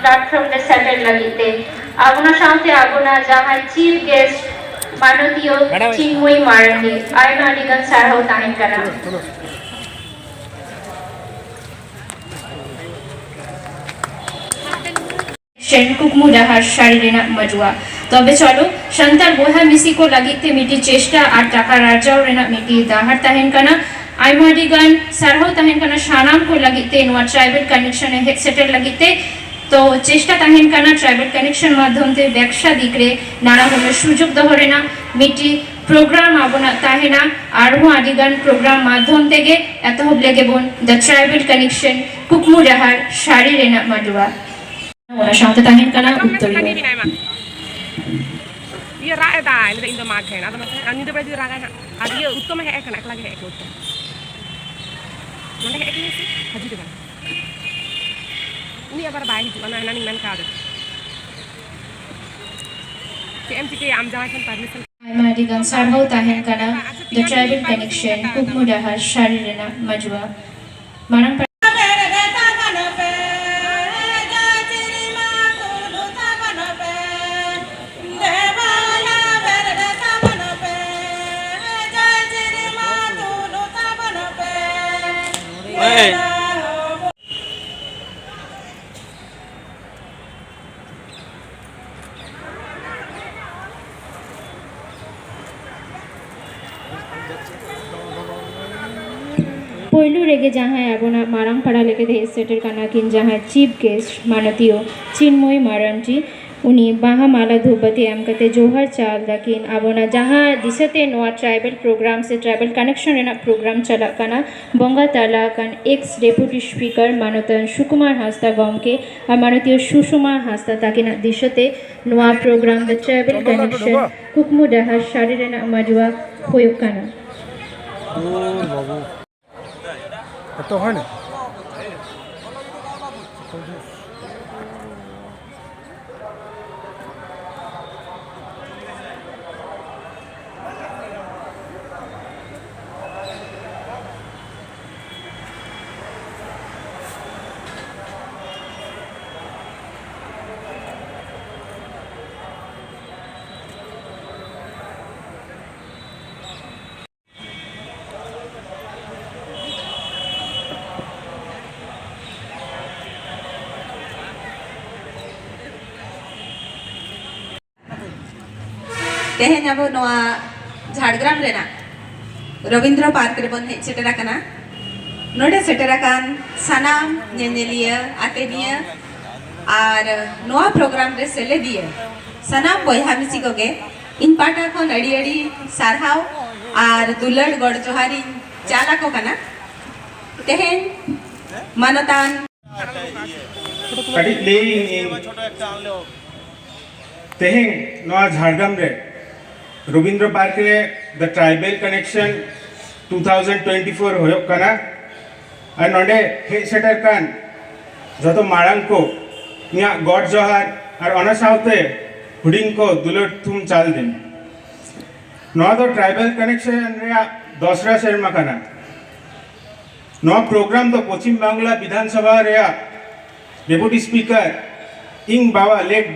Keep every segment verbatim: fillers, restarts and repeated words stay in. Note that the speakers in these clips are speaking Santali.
platform ᱨᱮ ᱥᱮᱴᱮᱨ ᱞᱟᱹᱜᱤᱫ ᱛᱮ᱾ ᱟᱨ ᱚᱱᱟ ᱥᱟᱶᱛᱮ ᱟᱵᱚᱱᱟᱜ ᱡᱟᱦᱟᱸᱭ chief guest ᱢᱟᱱᱚᱛᱤᱭᱟᱹ ᱪᱤᱱᱢᱚᱭ ᱢᱟᱨᱟᱱᱰᱤ, ᱟᱭᱢᱟ ᱟᱹᱰᱤ ᱜᱟᱱ ᱥᱟᱨᱦᱟᱣ ᱛᱟᱦᱮᱱ ᱠᱟᱱᱟ᱾ ᱥᱮᱱ ᱠᱩᱠᱢᱩ ᱰᱟᱦᱟᱨ ᱥᱟᱹᱨᱤ ᱨᱮᱱᱟᱜ ᱢᱟᱹᱰᱩᱣᱟ᱾ ᱛᱚᱵᱮ ᱪᱚᱞᱚ, ᱥᱟᱱᱛᱟᱲ ᱵᱚᱭᱦᱟ ᱢᱤᱥᱤ ᱠᱚ ᱞᱟᱹᱜᱤᱫ ᱛᱮ ᱢᱤᱫᱴᱤᱡ ᱪᱮᱥᱴᱟ ᱟᱨ ᱴᱟᱠᱟ ᱟᱨᱡᱟᱣ ᱨᱮᱱᱟᱜ ᱢᱤᱫᱴᱤᱡ ᱰᱟᱦᱟᱨ ᱛᱟᱦᱮᱱ ᱠᱟᱱᱟ᱾ ᱟᱭᱢᱟ ᱟᱹᱰᱤ ᱜᱟᱱ ᱥᱟᱨᱦᱟᱣ ᱛᱟᱦᱮᱱ ᱠᱟᱱᱟ ᱥᱟᱱᱟᱢ ᱠᱚ ᱞᱟᱹᱜᱤᱫ ᱛᱮ ᱱᱚᱣᱟ tribal connection ᱮ ᱦᱮᱡ ᱥᱮᱴᱮᱨ ᱞᱟᱹᱜᱤᱫ ᱛᱮ᱾ ᱛᱚ ᱪᱮᱥᱴᱟ ᱛᱟᱦᱮᱱ ᱠᱟᱱᱟ tribal connection ᱢᱟᱫᱽᱫᱷᱚᱢ ᱛᱮ ᱵᱮᱵᱽᱥᱟ ᱫᱤᱠ ᱨᱮ ᱱᱟᱱᱟ ᱦᱩᱱᱟᱹᱨ ᱥᱩᱡᱳᱜᱽ ᱫᱚᱦᱚ ᱨᱮᱱᱟᱜ᱾ ᱢᱤᱫᱴᱤᱡ program ᱟᱵᱚᱱᱟᱜ ᱛᱟᱦᱮᱱᱟ, ᱟᱨᱦᱚᱸ ᱟᱹᱰᱤ ᱜᱟᱱ program ᱢᱟᱫᱽᱫᱷᱚᱢ ᱛᱮᱜᱮ ᱮᱛᱚᱦᱚᱵ ᱞᱮᱜᱮ ᱵᱚᱱ The Tribal Connection, ᱠᱩᱠᱢᱩ ᱰᱟᱦᱟᱨ ᱥᱟᱹᱨᱤ ᱨᱮᱱᱟᱜ ᱢᱟᱹᱰᱩᱣᱟ᱾ ᱚᱱᱟ ᱥᱟᱶᱛᱮ ᱛᱟᱦᱮᱱ ᱠᱟᱱᱟ ᱩᱛᱛᱚᱨᱤᱭᱟᱹ᱾ ᱤᱭᱟᱹ ᱨᱟᱜ ᱮᱫᱟᱭ, ᱞᱟᱹᱭᱫᱟ, "ᱤᱧ ᱫᱚ ᱢᱟᱜᱽ ᱦᱮᱸ, ᱟᱫᱚ ᱱᱚᱛᱮ ᱟᱨ ᱧᱤᱫᱟᱹ ᱵᱮᱲᱟ ᱡᱩᱫᱤ ᱨᱟᱜᱟᱭ ᱦᱟᱸᱜ?" ᱟᱨ ᱤᱭᱟᱹ ᱩᱛᱛᱚᱢᱮ ᱦᱮᱡ ᱟᱠᱟᱱᱟ, ᱮᱠᱞᱟ ᱜᱮ ᱦᱮᱡ ᱟᱠᱟᱱᱟ ᱩᱛᱛᱚᱢ᱾ ᱱᱚᱸᱰᱮ ᱦᱮᱡ ᱟᱠᱟᱱᱟᱭ ᱥᱮ ᱦᱟᱹᱡᱩ ᱫᱚ ᱵᱟᱝ? ᱩᱱᱤ ᱟᱵᱟᱨ ᱵᱟᱭ ᱦᱤᱡᱩᱜᱼᱟ, ᱚᱱᱟ ᱦᱟᱱᱟᱱᱤᱧ ᱢᱮᱱ ᱠᱟᱣᱫᱮ᱾ ᱪᱮᱫ ᱮᱢ ᱪᱤᱠᱟᱹᱭᱟ ᱟᱢ ᱡᱟᱶᱟᱭ ᱴᱷᱮᱱ permission? ᱟᱭᱢᱟ ᱟᱹᱰᱤ ᱜᱟᱱ ᱥᱟᱨᱦᱟᱣ ᱛᱟᱦᱮᱱ ᱠᱟᱱᱟ The Tribal Connection, ᱠᱩᱠᱢᱩ ᱰᱟᱦᱟᱨ ᱥᱟᱹᱨᱤ ᱨᱮᱱᱟᱜ ᱢᱟᱹᱰᱩᱣᱟ᱾ ᱢᱟᱨᱟᱝ ᱯᱳᱭᱞᱳ ᱨᱮᱜᱮ ᱡᱟᱦᱟᱸᱭ ᱟᱵᱚᱱᱟᱜ ᱢᱟᱨᱟᱝ ᱯᱟᱲᱟ ᱞᱮᱠᱟᱛᱮ ᱦᱮᱡ ᱥᱮᱴᱮᱨ ᱠᱟᱱᱟ ᱠᱤᱱ, ᱡᱟᱦᱟᱸᱭ chief guest ᱢᱟᱱᱚᱛᱤᱭᱚ ᱪᱤᱱᱢᱚᱭ ᱢᱟᱨᱟᱱᱰᱤ, ᱩᱱᱤ ᱵᱟᱦᱟ ᱢᱟᱞᱟ ᱫᱷᱩᱯ ᱵᱟᱹᱛᱤ ᱮᱢ ᱠᱟᱛᱮ ᱡᱚᱦᱟᱨ ᱪᱟᱞ ᱫᱟᱹᱠᱤᱱ᱾ ᱟᱵᱚᱱᱟᱜ ᱡᱟᱦᱟᱸ ᱫᱤᱥᱟᱹᱛᱮ ᱱᱚᱣᱟ tribal program ᱥᱮ tribal connection ᱨᱮᱱᱟᱜ program ᱪᱟᱞᱟᱜ ᱠᱟᱱᱟ, ᱵᱚᱸᱜᱟ ᱛᱟᱞᱟ ᱟᱠᱟᱱ ex deputy speaker ᱢᱟᱱᱚᱛᱟᱱ ᱥᱩᱠᱩᱢᱟᱨ ᱦᱟᱸᱥᱫᱟ ᱜᱚᱢᱠᱮ ᱟᱨ ᱢᱟᱱᱚᱛᱤᱭᱟᱹ ᱥᱩᱥᱚᱢᱟ ᱦᱟᱸᱥᱫᱟ ᱛᱟᱹᱠᱤᱱᱟᱜ ᱫᱤᱥᱟᱹᱛᱮ ᱱᱚᱣᱟ program The Tribal Connection, ᱠᱩᱠᱢᱩ ᱰᱟᱦᱟᱨ ᱥᱟᱹᱨᱤ ᱨᱮᱱᱟᱜ ᱢᱟᱹᱰᱩᱣᱟ ᱦᱩᱭᱩᱜ ᱠᱟᱱᱟ᱾ ᱮᱛᱚ ᱦᱚᱭ ᱱᱟ? ᱛᱮᱦᱮᱧ ᱟᱵᱚ ᱱᱚᱣᱟ ᱡᱷᱟᱲᱜᱨᱟᱢ ᱨᱮᱱᱟᱜ ᱨᱚᱵᱤᱱᱫᱨᱚ ᱯᱟᱨᱠ ᱨᱮᱵᱚᱱ ᱦᱮᱡ ᱥᱮᱴᱮᱨ ᱟᱠᱟᱱᱟ᱾ ᱱᱚᱰᱮ ᱥᱮᱴᱮᱨ ᱟᱠᱟᱱ ᱥᱟᱱᱟᱢ ᱧᱮᱧᱮᱞᱤᱭᱟᱹ, ᱟᱛᱮᱱᱤᱭᱟᱹ ᱟᱨ ᱱᱚᱣᱟ ᱯᱨᱳᱜᱨᱟᱢ ᱨᱮ ᱥᱮᱞᱮᱫᱤᱭᱟᱹ ᱥᱟᱱᱟᱢ ᱵᱚᱭᱦᱟ ᱢᱤᱥᱤ ᱠᱚᱜᱮ ᱤᱧ ᱯᱟᱦᱴᱟ ᱠᱷᱚᱱ ᱟᱹᱰᱤ ᱟᱹᱰᱤ ᱥᱟᱨᱦᱟᱣ ᱟᱨ ᱫᱩᱞᱟᱹᱲ ᱜᱚᱰ ᱡᱚᱦᱟᱨᱤᱧ ᱪᱟᱞ ᱟᱠᱚ ᱠᱟᱱᱟ᱾ ᱛᱮᱦᱮᱧ ᱢᱟᱱᱚᱛᱟᱱ ᱠᱟᱹᱴᱤᱡ ᱞᱟᱹᱭ ᱤᱧ᱾ ᱛᱮᱦᱮᱧ ᱱᱚᱣᱟ ᱡᱷᱟᱲᱜᱨᱟᱢ ᱨᱮ ᱨᱚᱵᱤᱱᱫᱨᱚ ᱯᱟᱨᱠ ᱨᱮ The Tribal Connection two thousand twenty four ᱦᱩᱭᱩᱜ ᱠᱟᱱᱟ᱾ ᱟᱨ ᱱᱚᱰᱮ ᱦᱮᱡ ᱥᱮᱴᱮᱨ ᱠᱟᱱ ᱡᱚᱛᱚ ᱢᱟᱲᱟᱝ ᱠᱚ ᱤᱧᱟᱹᱜ ᱜᱚᱰ ᱡᱚᱦᱟᱨ ᱟᱨ ᱚᱱᱟ ᱥᱟᱶᱛᱮ ᱦᱩᱰᱤᱧ ᱠᱚ ᱫᱩᱞᱟᱹᱲ ᱛᱷᱩᱢ ᱪᱟᱞ ᱫᱤᱱ᱾ ᱱᱚᱣᱟ ᱫᱚ ᱴᱨᱟᱭᱵᱟᱞ ᱠᱟᱱᱮᱠᱥᱚᱱ ᱨᱮᱭᱟᱜ ᱫᱚᱥᱨᱟ ᱥᱮᱨᱢᱟ ᱠᱟᱱᱟ᱾ ᱱᱚᱣᱟ ᱯᱨᱳᱜᱨᱟᱢ ᱫᱚ ᱯᱚᱪᱷᱤᱢ ᱵᱟᱝᱞᱟ ᱵᱤᱫᱷᱟᱱ ᱥᱚᱵᱷᱟ ᱨᱮᱭᱟᱜ ᱰᱮᱯᱩᱴᱤ ᱥᱯᱤᱠᱟᱨ ᱤᱧ ᱵᱟᱵᱟ ᱞᱮᱴ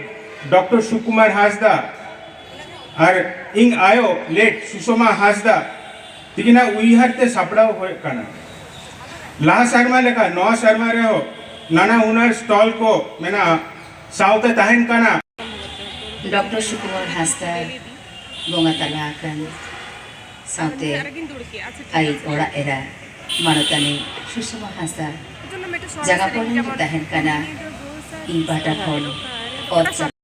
ᱰᱚᱠᱴᱚᱨ ᱥᱩᱠᱩᱢᱟᱨ ᱦᱟᱸᱥᱫᱟ ᱟᱨ ᱤᱧ ᱟᱭᱳ ᱞᱮᱴ ᱥᱩᱥᱚᱢᱟ ᱦᱟᱸᱥᱫᱟ ᱛᱤᱠᱤᱱᱟᱜ ᱩᱭᱦᱟᱹᱨ ᱛᱮ ᱥᱟᱯᱲᱟᱣ ᱦᱩᱭᱩᱜ ᱠᱟᱱᱟ᱾ ᱞᱟᱦᱟ ᱥᱮᱨᱢᱟ ᱞᱮᱠᱟ ᱱᱚᱣᱟ ᱥᱮᱨᱢᱟ ᱨᱮᱦᱚᱸ ᱱᱟᱱᱟ ᱦᱩᱱᱟᱹᱨ ᱥᱴᱚᱞ ᱠᱚ ᱢᱮᱱᱟᱜᱼᱟ, ᱥᱟᱶᱛᱮ ᱛᱟᱦᱮᱱ ᱠᱟᱱᱟ᱾ ᱰᱚᱠᱴᱚᱨ ᱥᱩᱠᱩᱢᱟᱨ ᱦᱟᱸᱥᱫᱟ ᱵᱚᱸᱜᱟ ᱛᱟᱞᱟ ᱟᱠᱟᱱ ᱥᱟᱶᱛᱮ ᱟᱭᱤᱡ ᱚᱲᱟᱜ ᱮᱨᱟ ᱢᱟᱱᱚᱛᱟᱱᱤ ᱥᱩᱥᱚᱢᱟ ᱦᱟᱸᱥᱫᱟ ᱡᱟᱸᱜᱟ ᱠᱚᱨᱮ ᱛᱟᱦᱮᱱ ᱠᱟᱱᱟ᱾ ᱤᱧ ᱯᱟᱦᱴᱟ ᱠᱷᱚᱱ ᱚᱛ